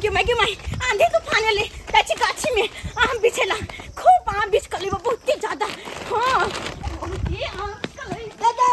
गे माय गे माय, आंधी तूफान एलै, जाइ छी गाछी में आम बिछेला। खूब आम बिछ कऽ लेबै, बहुते ज्यादा। हाँ, बहुते आम बिछ कऽ लेबै। दादा,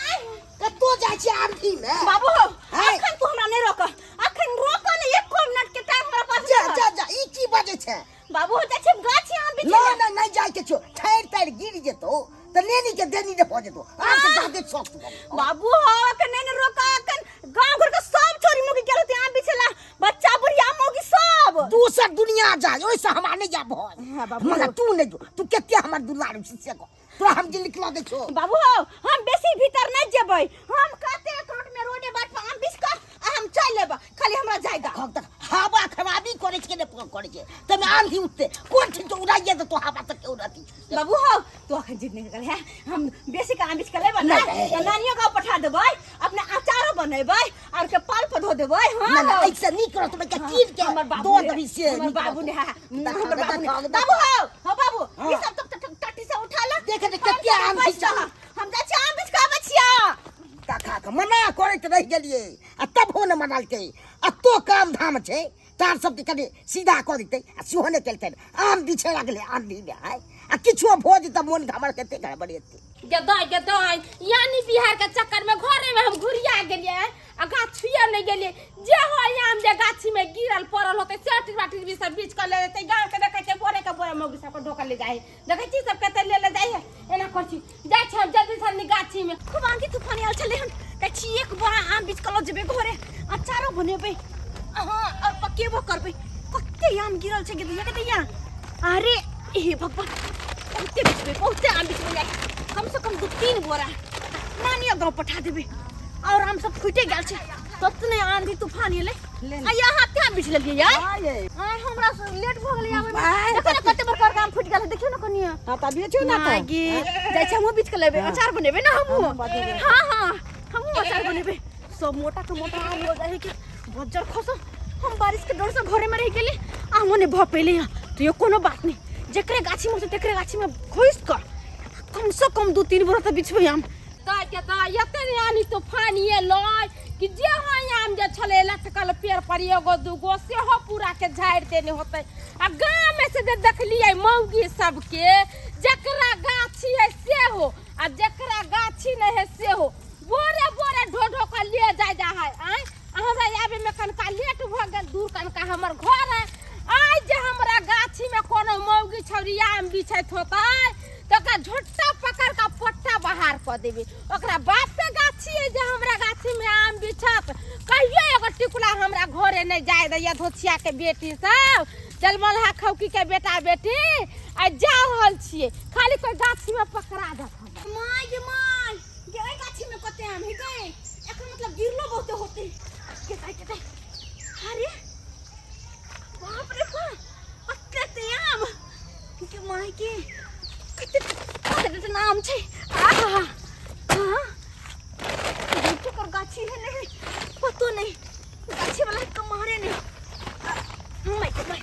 आय। कतौ जाइ छी आंधी में? बाबू हो, हाय। अखन तू हमरा नहि रोक, अखन रोक ने, एको मिनट के टाइम हमरा पास जा नहि। जा जा, ई की बजै छै? बाबू हो, जाइ छी गाछी आम बिछेला। ना ना, नहीं जाय के छो, ठहर तहर गिर जेतो त लेनी के देनी ने हो जेतो, आम के जादे शौक छौ। बाबू हो, अखन नहि ने रोक, अखन गांव घर के सब छोरी मुगी गेल होते आम बिछेला, बच्चा बुढ़िया मौगी सब। दोसर दुनिया जाय, ओइसे हमरा नहीं जा भल। हाँ, बाबू। मगर तू नहीं जो, तू केते हमर दुलारू छी से कह, तोरा हम जे लिखला दै छो। बाबू हो, हम बेसी भीतर नहीं जेबै, हम काते काट में रोडे बाट पर आम बिछ कऽ आ हम चल लेब, खाली हमरा जाय दा। खक तक हवा खराबी करे छै ने, करे छै तमे आंधी उठते कोन छै तो उड़ाइए दे तो हवा तक के उड़ाती छै। बाबू हो, तू अखन जिद नहीं कर है, हम बेसी का आम बिछ के लेब ना, नहीं, तो नानियो गाँव पठा देबै, अपने अचारो बनेबै और के पाल पर धो देबै। हाँ। ना ना, ऐसे नहीं करो, तो क्या कीर के हमर बाबू दो ने- दबी से हमर नीक बाबू ने रहतो। हाँ, देखा, हमर बाबू ने देखा, देखा। बाबू हो, हो बाबू, हाँ। ई सब तो टट्टी से उठा ला। देख, देख, हम कते सब आम बैठ बिछ रह। हम जाइ छी आम बिछ के आबै छियै। काका के मना करैत रहि गेलियै आ तबो ने मनलकै। आ तो काम धाम छै, तार सबके कनि सीधा कऽ देतै आ सेहो नहि केलकै। आम बिछे लागलै आंधी मे आय आ किछुओ भऽ जेतै, मोन हमर कते गड़बड़ेतै। गदोय गदोय, यानी बिहार के चक्कर में घरे में हम घुरिया गेलिए आ गाछ छुए नहीं गेलिए। जे हो आम जे गाछी में गिरल पड़ल होते से अटी बाटी भी सब बीच के ले जेतै। गांव के देखै छै बोरे के बोरे मौगी सबके ढोकल ले जाए, देखै छी सब कते ले ले जाए है। एना कर छी, जाइ छी हम जल्दी से गाछी में। खूब आंधी तूफान आयल छलै हन, कहै छी एक बोरा आम बीच के लऽ जेबै घरे, अचारो बनेबै, हाँ, और पकेबो करबै। कते आम गिरल छै गे दैया, गे दैया। अरे हे भगवान, बहुते बिछबै, बहुते आम बिछबै जाइ, कम से कम 2-3 बोरा नानियो गाँव पठा देबै। और आम सब फूटे गेल छै, ततने आंधी तूफान एलै। आ यहाँ क्या बिछ लेलियै यार? आय, हमरा से लेट भऽ गेलै आबै में। देखो ने कते बड़का बड़का आम फूटि गेल है, देखियौ ने कनिया। हाँ, तऽ बेचू ना तऽ। मागी, जाइ छी हमहूँ बिछ के लेबै, अचार बनेबै ने हमहूँ। हमहूँ बनेबै। हाँ हाँ, हमहूँ अचार बनेबै। सब मोटा के मोटा आम हो जाइ के बज्जर खसो। हम बारिश के डर से घरे में रह गेली, आमो नहीं भऽ पेले यहाँ। तो यो कोनो बात नहीं, जेकरे गाछी में होतै तेकरे गाछी में घुसि कऽ कम से कम 2-3 बोरा तऽ बिछबै आम। दाय के दाय, एते ने आनी तूफान एलै कि जे हाँ आम जे छलै लटकल पेड़ पर एगो दूगो सेहो पूरा के झाड़ि देने होतै। आ गाँव में से जे देखलियै मौगी सबके, जकरा गाछी है सेहो आ जकरा गाछी नहीं है सेहो बोरे बोरे ढो ढो के ले जाय जा है। आँय, आ हमरा आबे में कनका लेट भऽ गेल, दूर कनका हमर घर है। आइ जे हमरा गाछी में कोनो मौगी छौरी आम बिछैत होतै तऽ ओकरा झोट्टा पकड़ कऽ पट्टा बाहर कऽ देबै। ओकरा बाप के गाछी है जे हमरा गाछी में आम बिछत? कहियो एगो टिकुला हमरा घरे नहीं जाय दैया। धोछिया के बेटी सब, जलमलहा खौकी के बेटा बेटी, आइ जा रहल छियै, खाली कोई गाछी में पकड़ा जात हमरा। My गे my गे, एहि गाछी में कते आम है गे, एखन मतलब गिरलो बहुते होते। के ताई के ताई, अरे बाप रे बाप, कते आम के my के, कते कते आम छै। आहा हाँ, देखो कर गाछी है नहीं पतो नहीं, गाछी वाला के मारे नहीं। My के my,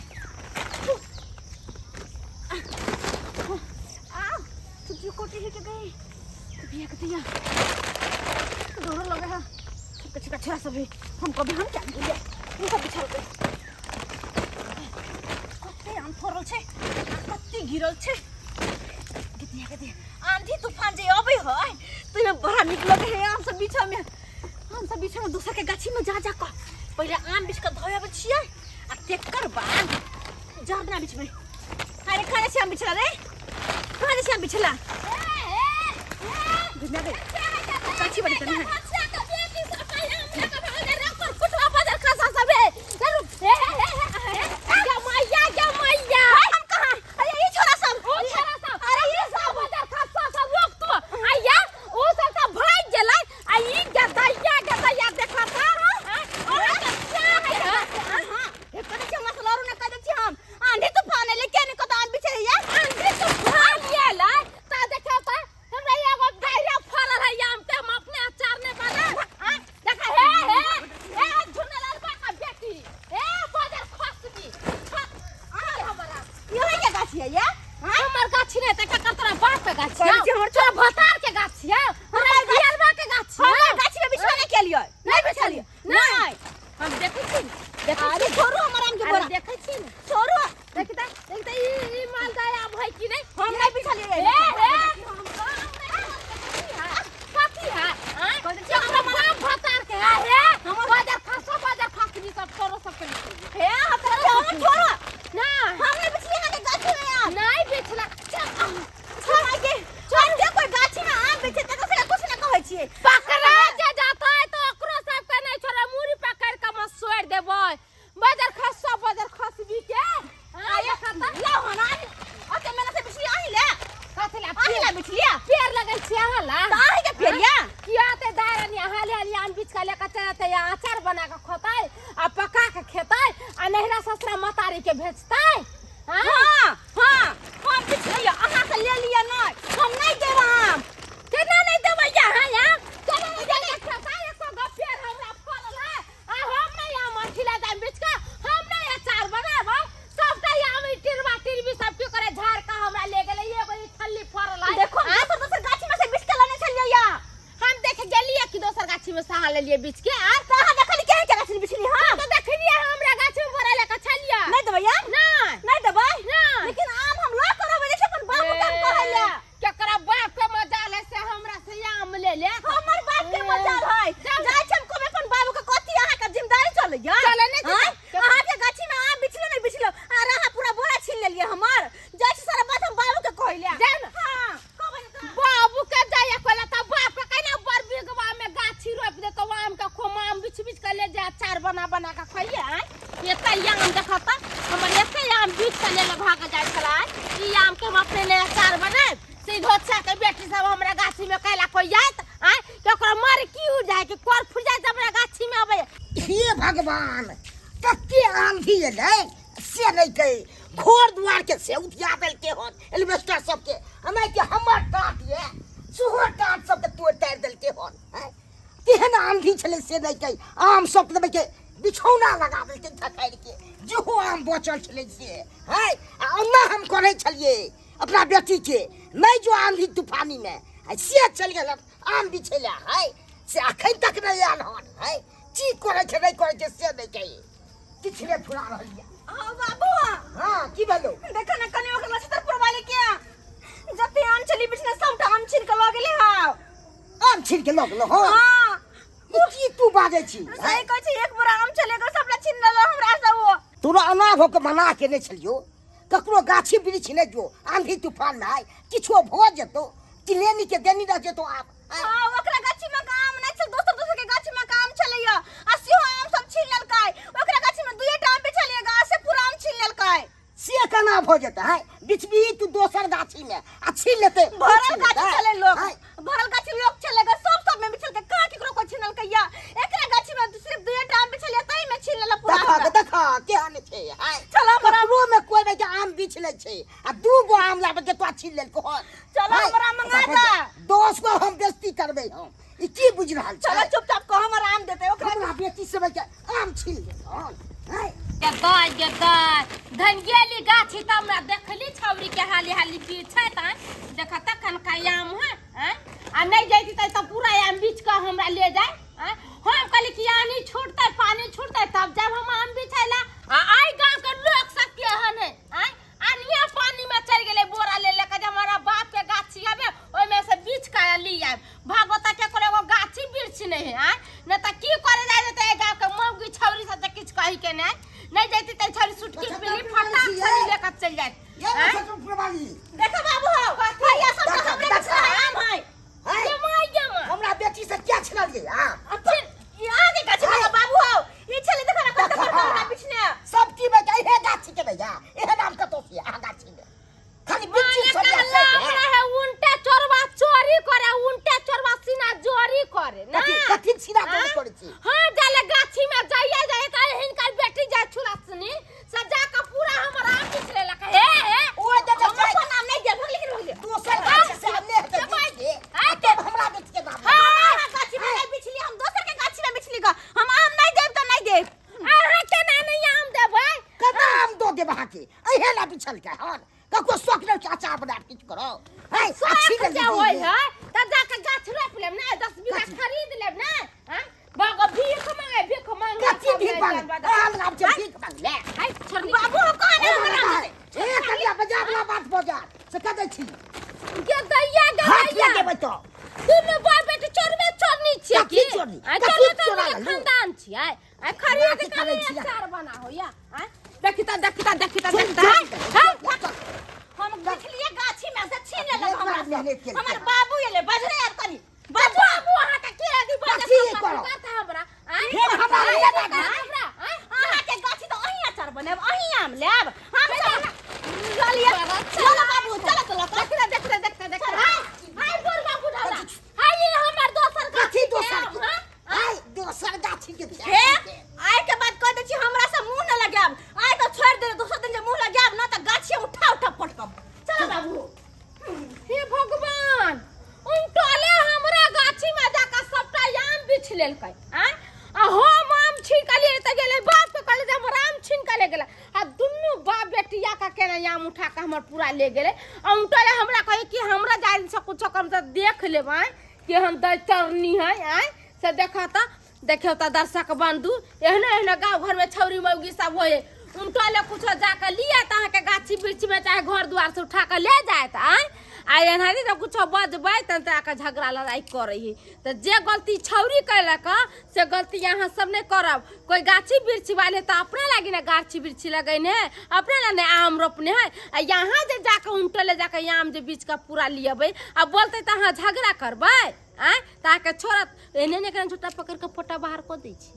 आ तुझे कोटी है के गए बिया के दिया डर लगे है। छोटा छोटा छोरा सब है, हम कभी हम क्या बोले ये सब बिछाल के कते आम फरल छै आ कते गिरल छै। गदिया गदिया, आंधी तूफान जे अबै है तो ये बड़ा निक लगे है आम सब बिछा में। आम सब बिछा में दोसर के गाछी में जा जा कऽ पहिले आम बिछ कऽ धोए आबै छियै आ तेकर बाद जरना बिछबै। अरे कहाँ जाइ छी आम बिछला रे, कहाँ जाइ छी आम बिछला? घुमा गई गाछी बड़ी तनी है। हम कहाँ? अरे ई छोरा सब, अरे ई सब कने छी हमरा से लड़ू ना, कह दै छी हम आंधी तूफान एलै के ने कत आम बिछै या। आंधी तूफान एलै ता देखा ता हमरा एगो गायरा फरल है आम के, हम अपने अचार नै बनाब। आ देखा, हे हे हे झुनलाल बा का बेटी, हे बाजार खसबी आ हमरा यो है के गाछी है या? हमर गाछी नै त ककर तोरा बाप के गाछी कहै छी हमर तोरा भतार के गाछी है, हमरा बियलबा के गाछी है। हमर गाछी में बिछवा नै केलियै, नै बिछलियै, नै हम देखै छी, देखै अरे छी। छोड़ू हमर बोरा। देखै छी ने। छोड़ू। देखता देखता, ई ई मालदा आम है कि नहीं? हम नहीं बिछलिए। ए हे, कथी है? आँय? हमरा बाप भतार के है हे। बाजार खसो, बाजार खसबी सब तोरो सब के निकल। हे, हम तो छोड़ू। ना। हम नहीं बिछलिए ना के गाछी में आम। नहीं बेचला। छोड़ आगे, छोड़ दे। कोई गाछी में आम बेचे तकर से कुछ ना कहै छियै। पकड़ा जे जाता है तो ओकरो सब के नहीं छोड़ा, मुड़ी पकड़ के मसोड़ देबै। बाजार खसो, बाजार खसबी के। आँय, देखा त। लाओ हन आही। ओते मेला से बिछली आही ले। कथी ला? आही ला बिछलिया। पेड़ लगल छै अहाँ ला। त आही के पेड़िया। किया ते दारनी हाली हाली आम बीच के लेके चलते, या अचार बना के खोतै आ पका के खेतै आ नहिरा ससुरा मतारी के भेजतै। हाँ? हां हां, हम बिछलिया अहाँ से ले लिया। नहीं, हम नहीं देब आम। केना नहीं देबै यहाँ? यहाँ केना नहीं देबै? खेतै एको गो पेड़ हमरा फड़ल है आ हम नहीं आम खिला जाए बीच के, हम नहीं अचार बनाबै। सबटा आम ई टिरवा टिरबी सब की करे झाड़ के हमरा ले गेलै। एगो ई थल्ली फड़ल है। देखो, हाँ? दोसर दोसर गाछी में से बिछ के लाने छलियै या। हम देख गेलियै कि दोसर गाछी में से अहाँ लेलियै बीच के आ। त अहाँ देखली केहन के गाछी में बिछली? हां। तो देखलियै, हमरा गाछी में बड़ा लेके छलियै। नहीं देबै यार? नहीं। नहीं देबै? नहीं। लेकिन आम हम लऽ के रहबै, जे अपन बाबू के हम कहै ले। केकरा बाप के मजाल है से हमरा से आम ले ले? हमर बाप के मजाल है। जाइ छै हम कहबै अपन बाबू के। कथी अहाँ के जिम्मेदारी चलैया? चले नहि जेतै। आँय? अहाँ के गाछी में आम बिछलो नहीं बिछलो आर अहाँ पूरा बोरा छीन लेलियै हमर। जाइ छी सारा बात हम बाबू के कहै ले। जाउ ने। हां, कहबै ने तऽ। बाबू के जाइए कहला तऽ बाप के कहना बड़ बिगवा में गाछी रोपि देतौ आम के, खूब आम बिछ बिछ के ले जा, अचार बना बना के खाइए। आँय, एते आम देखत हमर, एते आम बिछ के ले भाग जाइ छलै। ई आम के हम अपने ले अचार बनायब से धोचा के बेटी सब हमरा गाछी में कैला कोई जात? आँय, केकरो मर की उड़ जाए कि कर फुट जाए हमरा गाछी में अबै। हे भगवान, कते आंधी एलै से नहि कही। घर दुआर के से उठिया देलकै हन, एल्बेस्टर सबके। हमे के हमर टाट ये सेहो टाट सबके तोड़ि ताड़ि देलकै हन। आँय, तेहन आंधी छलै से नहि कही। आम सब देबै के बिछौना लगा देलकै झकारि के, जेहो आम बचल छलै से है। आ ओना हम करै छलियै अपना बेटीके नहि जो आंधी तूफानीमे, आ से चलि गेल आम बिछै लए है, से अखन तक नहि आयल हन। है, की करै छै नहि करै छै से नहि कही, किछु नहि फुरा रहल यऽ। हाँ बाबू। हाँ, की भेलौ? देखो ना कनी, ओकर नक्षत्रपुर वाले के जते आम छली बिछने सबटा आम छीन के लऽ गेलै। हाँ। आम छीन के लऽ गेलौ? हँ। हाँ। ई की तू बाजै छी? सही कहै छी, एक बोरा आम छलै गो, सबटा छीन लेलौ हमरा से ओ। तोरा एना भऽ के मना केने छलियौ, ककरो गाछी वृक्ष नहि जो, आंधी तूफान मे आय किछो भऽ जेतौ, कि लेनी के देनी रह जेतौ आब। आँय? हाँ, ओकरा गाछी में आम नहि छल, दोसर दोसर के गाछी में आम छलैया आ सेहो आम सब छीन लेलकै। ओकरा गाछी में दुइये टा आम बिछलियै गा, से पूरा आम छीन लेलकै। से केना भऽ जेतै? है, बिछबी तू दोसर गाछी मे आ छीन लेतै? भरल छीन गाछी लेतै? छलै लोक। आँय? भरल गाछी लोक छलै गा, सब सब में बिछलकै। कहाँ केकरो कोई छीनलकै या? एकरा गाछी में सिर्फ दुइये टा आम बिछलियै, तही में छीन लेलक पूरा देखा हमरा। देखा केहन छै। आँय? चलो हमरा। ककरो में कोई नहीं के आम बिछ लै छै आ दू गो आम लाबे के तो छीन लेलको हन। चलो, आँय? हमरा मंगा दे। 10 गो हम बेइज्जती करबै हम। ई की बुझि रहल छै? चलो चुपचाप कह, हमर आम देतै ओकरा। हमरा बेटी सब के आम छीन लेलको हन। आँय? गदाय गदाय धन गेली गाछी त हमरा देखली छौरी के हाली हाली पीछे त देख तखन का आम है। आँय? आ नहीं जैती त पूरा आम बीच के हमरा ले जाए। आँय? हम कहली कि आनी छूटतै, पानी छूटतै तब जाब हम आम बिछैला। आ आई गांव के लोक सब के हन है? आँय, अनिया पानी में चल गेलै बोरा ले लेके जे हमारा बाप के गाछी हबे, ओहिमे से बीछ के ली आयब। भगवता के कोनो एगो गाछी वृक्ष नहीं है। आँय, नहीं तऽ की करे जाय जेतै एहि गाँव के मौगी छौरी सब तऽ किछु कही के नहीं। नहीं जैती तऽ छौरी सुटकी अच्छा, पिली तऽ फटाक छियै। छौरी लेके चलि जायत। ये आँय? नक्षत्रपुर वाली। देखो बाबू हो, भैया सब देखा, हमरे देखा। बिछला है आम है। आँय? गे माय गे माय। हमरा बेटी से क्या छिनलियै आम? अच्छा, ई आगे गाछी में बाबू हो, ई छले, देखो ना कते बड़का बड़का बिछने। सब की बेटा इहे गाछी के भैया, इहे नाम कतौ से आ गाछी में खाली बिच्ची माने सब कहला है। रहे उल्टा चोरवा चोरी करे, उल्टा चोरवा सीना जोरी करे ना। कथी कथी सीना चोरी आँय? करै छी? हाँ, जाले गाछी में जाइए जाए त हिनकर बेटी जाय छुरा सुनी सजा के पूरा हमर आम पीस लेलक। हे हे। ओ दे हम अपन आम नहीं देब, लेकिन भगले दोसर गाछी से आम नहि हेतै बीच के, आँय? आ तब हमरा बेटी के दाम। हम अहाँ गाछी में नहीं बिछली, हम दोसर के गाछी में बिछली गा। हम आम नहीं देब तऽ नहीं देब। अहाँ केना नहीं आम देबै? कतना आम दऽ देब अहाँके? अहे ला बिछल के हन ककरो शौक नहि छै अचार बना के किछु करो है। अच्छी शौख जे होय है त जाके गाछ रोप लेब ने, 10 बीघा कथी? खरीद लेब ने। हाँ, बाबा भीख मांगे, भीख मांगे। कथी भीख मांगे? आम लाब छै भीख मांगे? हाय। चोरनी बाबू हम कहाँ ए मना है ए कनिया बजा वाला बात बजा से कह दै छी गे दैया गे हाथ दैया लगेबै तो दुनू बाप बेटी चोरबे चोरनी छियै कथी की चोरनी? आ कथी चलो तऽ चोरा हमरे लेलहुँ? खानदान छियै आ खरीद कथी के करै कनी छियै? अचार बना होया आ देखी तऽ देखी तऽ देखी तऽ सुन, देखी तऽ सुन, हाय, सुन, हम देखलिए गाछी में से छीन लेलक एक हमरा बार मेहनत से। केलकै। हमर बाबू एले बजरे आब कनी बाबू बाबू अहाँ के के दी बजे कथी करब? करता हमरा आँय? फेर हमरा आँय, ले करता बाबू। हमरा आँय? अहाँ के गाछी तो अहीं अचार बनाएब अहीं आम लेब हम सब चलिए चलो बाबू चलो चलो देखी तऽ देखी तऽ देखी तऽ देखी तऽ। हाय, हाय बुढ़बा बुढ़ौला। हाय, ई हमर दोसर कथी गाछी के दोसर आम, के? हाँ? आइ दोसर गाछी के हे आइ के बाद कह दै छी हमरा से मुंह न लगायब आइ तो छोड़ दे दोसर दिन जे मुंह लगायब न त गाछी उठा उठा पटकब चलो बाबू हे भगवान उनटले हमरा गाछी में जाकर सबटा आम बिछ लेलकै आँय आ हम आम छीन के लिए तऽ गेलै बाप के कहले जे हमर आम छीन के ले गेलै आ दुनू बाप बेटिया के केना आम उठा के हमर पूरा ले गेलै आ उनटले हमरा कहे कि हमरा जाय से कुछो कम तऽ देख लेबै कि हम दैतरनी है आँय से देखा तऽ देखियौ तऽ दर्शक बंधु एहनो एहनो गाँव घरमे छौरी मौगी सब होय उनटले कुछो जाके लिअ तऽ अहाँके गाछी वृक्षमे चाहे घर दुआर से उठा कऽ ले जायत आँय आ एनाहिते जब कुछो बजबै तहन तऽ आके झगड़ा लड़ाइ करै है तऽ जे गलती छौरी कयलक से गलती अहाँ सब नहि करब कोइ गाछी वृक्ष वाले तऽ अपना लागी ने गाछी वृक्ष लगेने है अपना ला ने आम रोपने है आ यहाँ जे जाके उनटले जाके आम जे बीच के पूरा लियबै आ बोलतै तऽ अहाँ झगड़ा करबै आँय तऽ अहाँके छोड़त एहने ने केना झूठा पकड़ि कऽ फोटा बाहर कऽ दै छी।